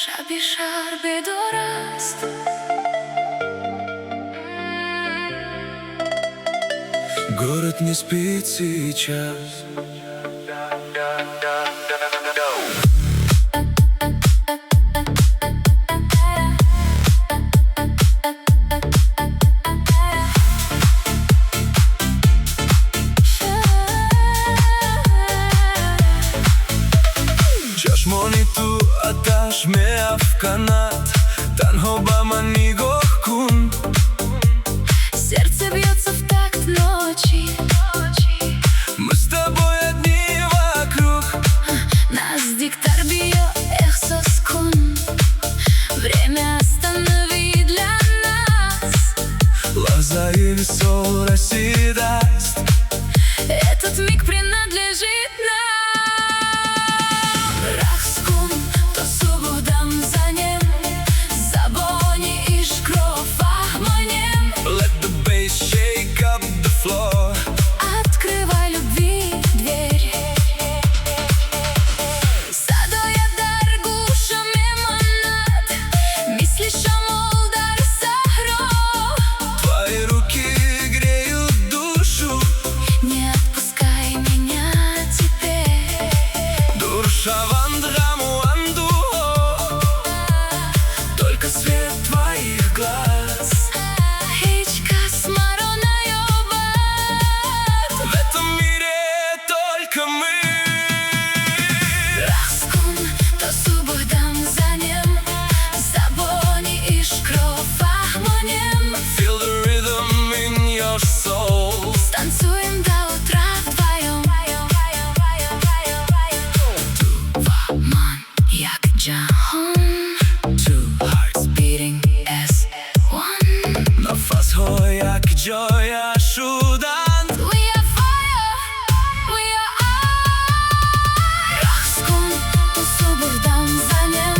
Шаби шаҳр бедор аст. Город не спит сейчас. Чашмони ту оташ меафканад, танҳо ба ман нигоҳ кун. Сердце бьется в такт ночи. Мы с тобой одни вокруг. Наздиктар биё, эҳсос кун. Время останови для нас. Лаҳзаи висол расидаст. Этот миг принадлежит нам. Рақс кун то субҳ дам занем. Забони ишқро фаҳмонем. Let the bass shake up the floor. Открывай любви дверь. Садоят дар гӯшам мемонад, мисли шамол дар саҳро. Твои руки греют душу. Не отпускай меня теперь. Дур шаванд ғаму андӯҳо. Только свет твоих глаз. Ҳеҷ кас маро наёбад. В этом мире только мы. Рақс кун то субҳ дам занем. Забони ишқро фаҳмонем. Feel the rhythm in your soul. Станцуем до утра вдвоем. Ту ва ман як ҷаҳон. Two hearts beating as one. Нафасҳо якҷоя шуданд. We are fire, we are ice. Рақс кун то субҳ дам занем.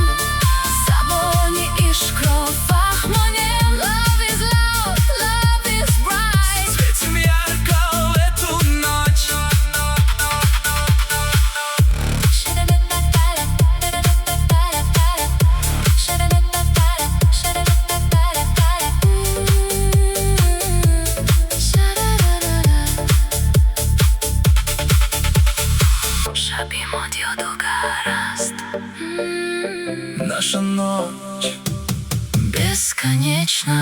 Забони ишқро фаҳмонем. Love is loud, love is bright. Светим ярко в эту ночь. Шаби мо ҷодугар аст. Наша ночь бесконечна.